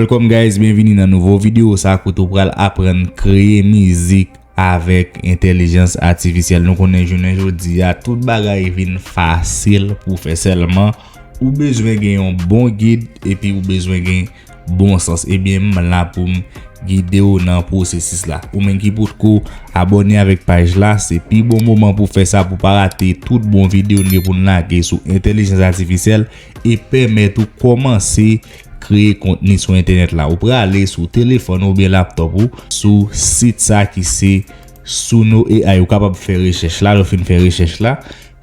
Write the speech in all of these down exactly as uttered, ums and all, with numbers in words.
Welcome guys, byenvini nan nouvo videyo sa kote w pral aprann kreye mizik avèk entèlijans atifisyèl. Nou konnen jounen jodi a tout bagay vin fasil pou fè, sèlman ou bezwen gen yon bon gid epi ou bezwen gen bon sans. Ebyen m la pou m gide w nan pwosesis la. Ou menm ki potko abòne avèk paj la, se pi bon moman pou fè sa pou pa rate tout bon videyo n gen pou n lage sou entèlijans atifisyèl e pèmèt ou kòmanse kreye kontni sou entènèt la. Ou prale sou telefòn oubyen laptòp ou, sou sit sa ki se Suno A I. Ou kapab fè rechèch la, lè w fin fè rechèch la,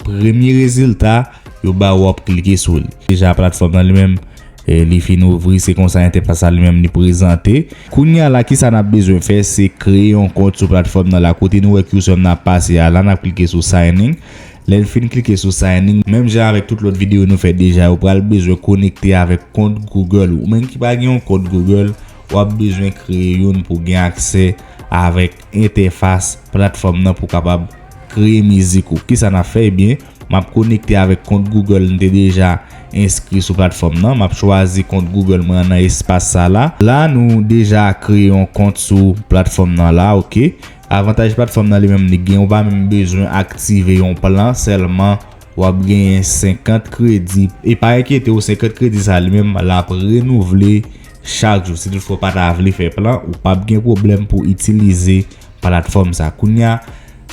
premye rezilta yo ba w, w ap klike sou li. Deja platfòm nan li menm, e, li fin ouvri, se konsa entèfas la li menm li prezante. Kounye a la, kisa n ap bezwen fè, se kreye yon kont sou platfòm nan la. Kote nou wè cursor nan ap pase a la, n ap klike sou sign in. Lè n fin klike sou sign in, menm jan avèk tout lòt videyo nou fè deja yo, pral bezwen konekte avèk kont Google ou. Ou menm ki pa gen yon kont Google, w ap bezwen kreye youn pou gen aksè avèk entèfas platfòm nan pou kapab kreye mizik ou. Kisa n ap fè? Ebyen, m ap konekte avèk kont Google m te deja enskri sou platfòm nan. M ap chwazi kont Google mwen an nan espas sa la. La, nou deja kreye yon kont sou platfòm nan la, oke. Avantaj platfòm nan li menm li gen, ou pa menm bezwen aktive yon plan, sèlman w ap genyen senkant kredi. E pa enkyete w, senkant kredi sa li menm, l ap renouvle chak jou. Si toutfwa w pa ta vle fè plan, ou p ap gen pwoblèm pou itilize platfòm sa. Kounye a,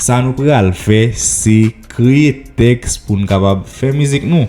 sa nou pral fè, se kreye tèks pou n kapab fè mizik nou.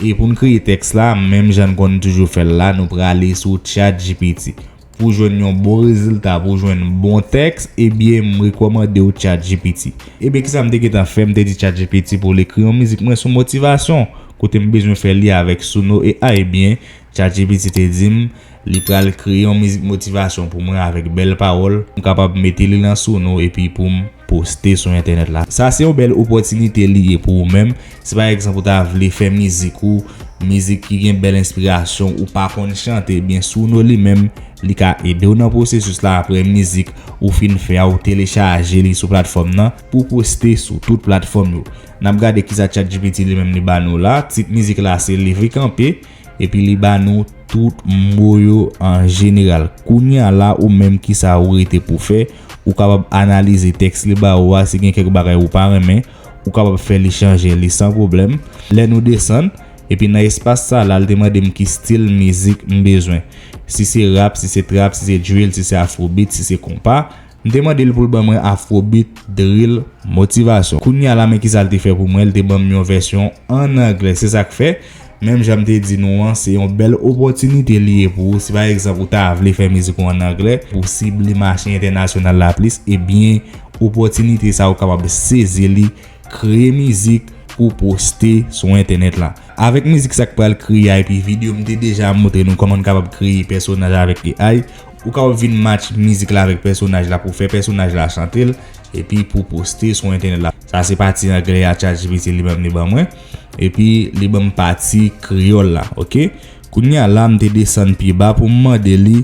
E pou n kreye tèks la, menm jan n konn toujou fè l la, nou prale sou ChatGPT. Pou jwenn yon bon rezilta, pou jwenn bon tèks, ebyen, m rekòmande w ChatGPT. Ebyen, kisa m te gentan fè? M te di ChatGPT pou l ekri yon mizik mwen sou motivasyon, kote m bezwen fè li avèk Suno A I. Ebyen, ChatGPT te di m li pral kreye yon mizik motivasyon pou mwen avèk bèl pawòl. M kapab mete li nan Suno epi pou m poste sou entènèt la. Sa se yon bèl opòtinite li ye pou ou menm. Si pa egzanp ou ta vle fè mizik ou, mizik ki gen bèl enspirasyon, ou pa konn chante, ebyen Suno li menm, li ka ede w nan pwosesis la. Apre mizik ou fin fè a, ou telechaje li sou platfòm nan pou poste sou tout platfòm yo. N ap gade kisa ChatGPT li menm li ba nou la. Tit mizik la se Leve Kanpe, epi li ba nou tout mo yo an jeneral. Kounye a la, ou menm, kisa ou rete pou fè? Ou kapab analize tèks li ba ou a, si gen kèk bagay ou pa renmen, ou kapab fè li chanje li san pwoblèm. Lè nou desann, epi nan espas sa la, l te mande m ki stil mizik m bezwen. Si se rap, si se trap, si se drill, si se afrobeat, si se konpa. M te mande l pou l ban mwen afrobeat, drill, motivasyon. Kounye a la, men kisa l te fè pou mwen, l te ban m yon vèsyon ann anglè. Se sa k fè, menm jan m te di nou an, se yon bèl opòtinite li ye pou ou. Si pa egzanp ou ta vle fè mizik ou ann anglè, pou sible mache entènasyonal la plis, ebyen, opòtinite sa ou kapab sezi li, kreye mizik pou poste sou entènèt la. Avèk mizik sa k pral kreye a epi videyo, m te deja montre nou kòman n kapab kreye pèsonaj avèk A I. Ou kapab vin match mizik la avèk pèsonaj la pou fè pèsonaj la chante l, epi pou poste sou entènèt la. Sa se pati anglè a, ChatGPT li menm li ban mwen. Epi li ban m pati kreyòl la, oke? Kounye a la, m te desann pi ba pou m mande li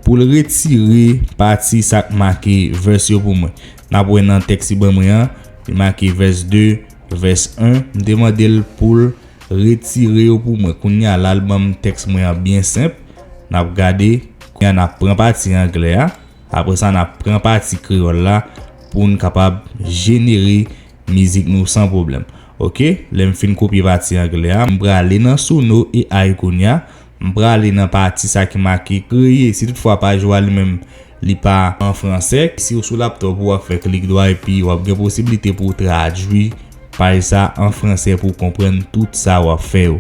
pou l retire pati sa k make verse yo pou mwen. N ap wè nan tèks li ban mwen an, li make verse de, verse un. M te mande l pou l retire yo pou mwen. Kounye a la, l ban m tèks mwen an byen senp. N ap gade. Kounye a, n ap pran pati anglè a. Apre sa, n ap pran pati kreyòl la pou n kapab jenere mizik nou san pwoblèm. Oke, lè m fin kopye pati anglè a, m prale nan Suno A I kounye a. M prale nan pati sa ki make kreye. Si toutfwa paj ou a li menm, li pa an fransè, si w sou laptòp ou, w ap fè klik dwa epi w ap gen posiblite pou w tradui paj sa an fransè pou w konprann tout sa w ap fè yo.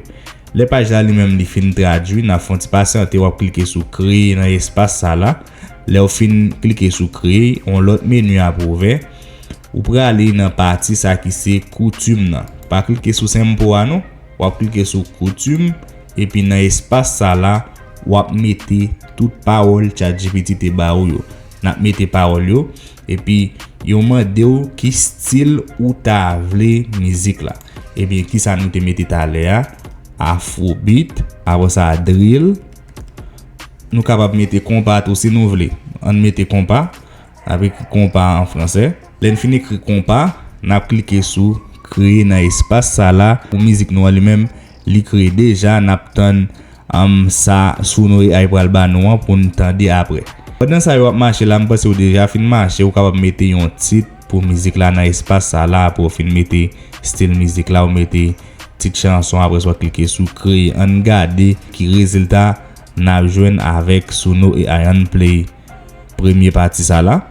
Lè paj la li menm li fin tradui, n ap fè yon ti pasyante, w ap klike sou kreye nan espas sa la. Lè w fin klike sou kreye, yon lòt meni ap ouvè. Ou prale nan pati sa ki se koutim nan. Pa klike sou senpo a non. W ap klike sou koutim, epi nan espas sa la, w ap mete tout pawòl ChatGPT te ba ou yo. N ap mete pawòl yo, epi yo mande w ki stil ou ta vle mizik la. Ebyen, kisa nou te mete talè a? Afrobeat, apre sa drill. Nou kapab mete konpa tou si nou vle. Ann mete konpa. N ap ekri konpa an fransè. Lè n fin ekri konpa, n ap klike sou kreye nan espas sa la. Pou mizik nou an li menm, li kreye deja. N ap tann Anm, sa Suno A I pral ba nou an pou n tande apre. Pandan sa yo ap mache la, m panse ou deja fin mache, ou kapab mete yon tit pou mizik la nan espas sa la, apre w fin mete stil mizik la, ou mete tit chanson, apre sa w klike sou kreye. Ann gade ki rezilta n ap jwenn avèk Suno A I. Ann play premye pati sa la.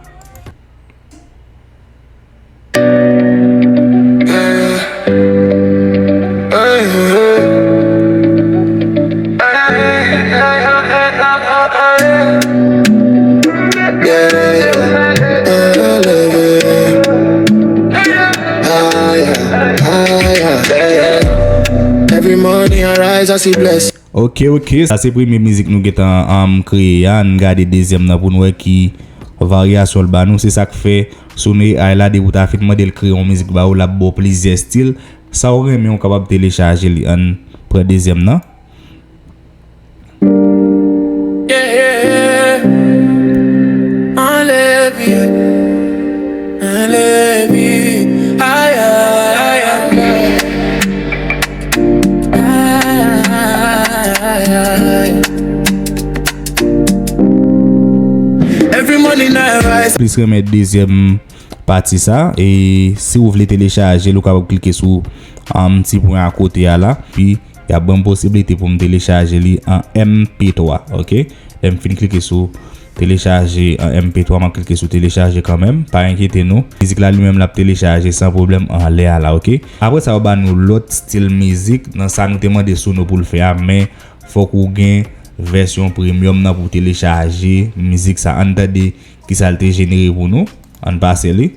Every morning I rise, I see blessings. Ok, ok. Sa se premye mizik nou gentan, um, kreye a. Ann gade dezyèm nan pou n wè ki varyasyon l ba nou. Se sa k fè Suno A I la, depi w ta fin mande l kreye yon mizik ba ou, l ap ba w plizyè stil. Sa w renmen, ou kapab telechaje li. Ann pran dezyèm nan. Yeah, yeah, yeah. Anlè pye, anlè pye, ay, ay, ay, ay, ay. Ay, ay, ay. Every morning I rise. Plis renmen dezyèm pati sa, e si w vle telechaje l, ou kapab klike sou, um, ti pwen akote a la, pi y ap ban m posiblite pou m telechaje li an M P twa, ok? Lè m fin klike sou telechaje an M P twa, m ap klike sou telechaje kanmenm, pa enkyete nou. Mizik la li menm l ap telechaje san pwoblèm anlè a la, ok? Apre sa, yo ba nou lòt stil mizik nan sa nou te mande Suno pou l fè a, men fòk ou gen vèsyon premium nan pou w telechaje mizik sa. Ann tande kisa l te jenere pou nou. Ann pase li.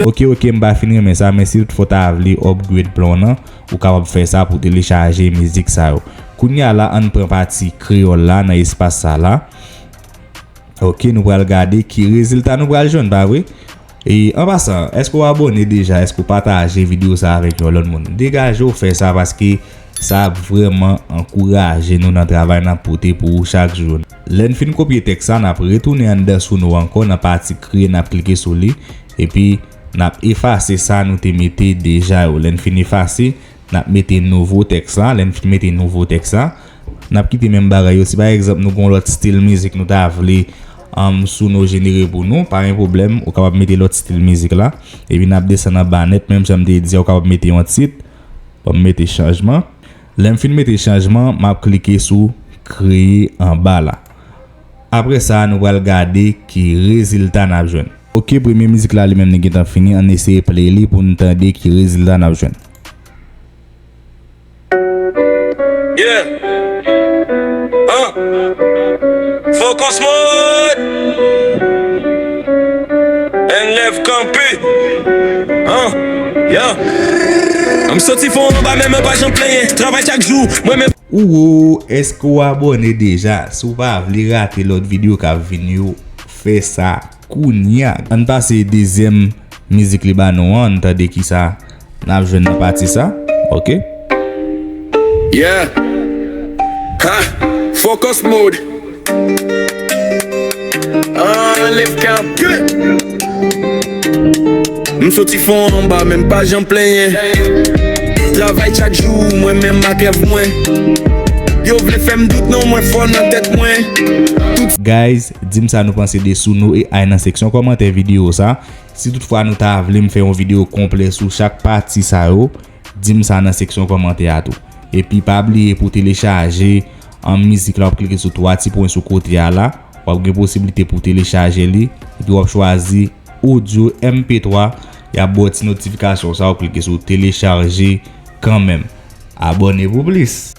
Ok, ok, m pa fin renmen sa, men si toutfwa w ta vle upgrade plan w nan, ou kapab fè sa pou telechaje mizik sa yo. Kounye a la, ann pran pati kreyòl la nan espas sa la. Ok, nou pral gade ki rezilta nou pral jwenn, pa vre? E, an pasan, èske w abòne deja? Èske w pataje videyo sa avèk yon lòt moun? Degaje w fè sa, paske sa ap vrèman ankouraje nou nan travay n ap pote pou ou chak jou. Lè n fin kopye tèks sa, n ap retounen anndan Suno ankò, nan pati kreye, n ap klike sou li, epi n ap efase sa nou te mete deja yo. Lè n fin efase, n ap mete nouvo tèks la. Lè n fin mete nouvo tèks la, n ap kite menm bagay yo. Si pa egzanp nou gen yon lòt stil mizik nou ta vle, um, Suno jenere pou nou, pa gen pwoblèm, ou kapab mete lòt stil mizik la. Epi n ap desann anba nèt, menm jan m te di a, ou kapab mete yon tit. Ban m mete chanjman. Lè m fin mete chanjman, m ap klike sou kreye anba la. Apre sa, nou pral gade ki rezilta n ap jwenn. Ok, premye mizik la li menm li gentan fini. Ann eseye play li pou n tande ki rezilta n ap jwenn. Yeah. Huh? Focus mode. And left kanpe. Huh? Yeah. M soti fò anba, men mwen pa janm plenyen. Travay chak jou, mwen menm. Ouwo, èske w abòne deja? Si w pa vle rate lòt videyo k ap vini yo, fè sa kounye a. Ann pase dezyèm mizik li ba nou an, ann tande kisa n ap jwenn nan pati sa. Ok. Yeah. Ha. Focus mode. Anlè kanpe. M soti fò anba, men m pa janm plenyen. Travay chak jou, mwen menm ak rèv mwen. Yo vle fè m dout, non, mwen fò nan tèt mwen. Tout Guys, di m sa nou panse de Suno A I nan seksyon kòmantè videyo sa. Si toutfwa nou ta vle m fè yon videyo konplè sou chak pati sa yo, di m sa nan seksyon kòmantè a tou. Epi pa bliye pou telechaje an mizik la, w ap klike sou twa ti pwen sou kote a la, w ap gen posiblite pou telechaje li, epi w ap chwazi odyo M P twa, y ap ba w ti notifikasyon sa, w ap klike sou telechaje kanmenm. Abòne pou plis.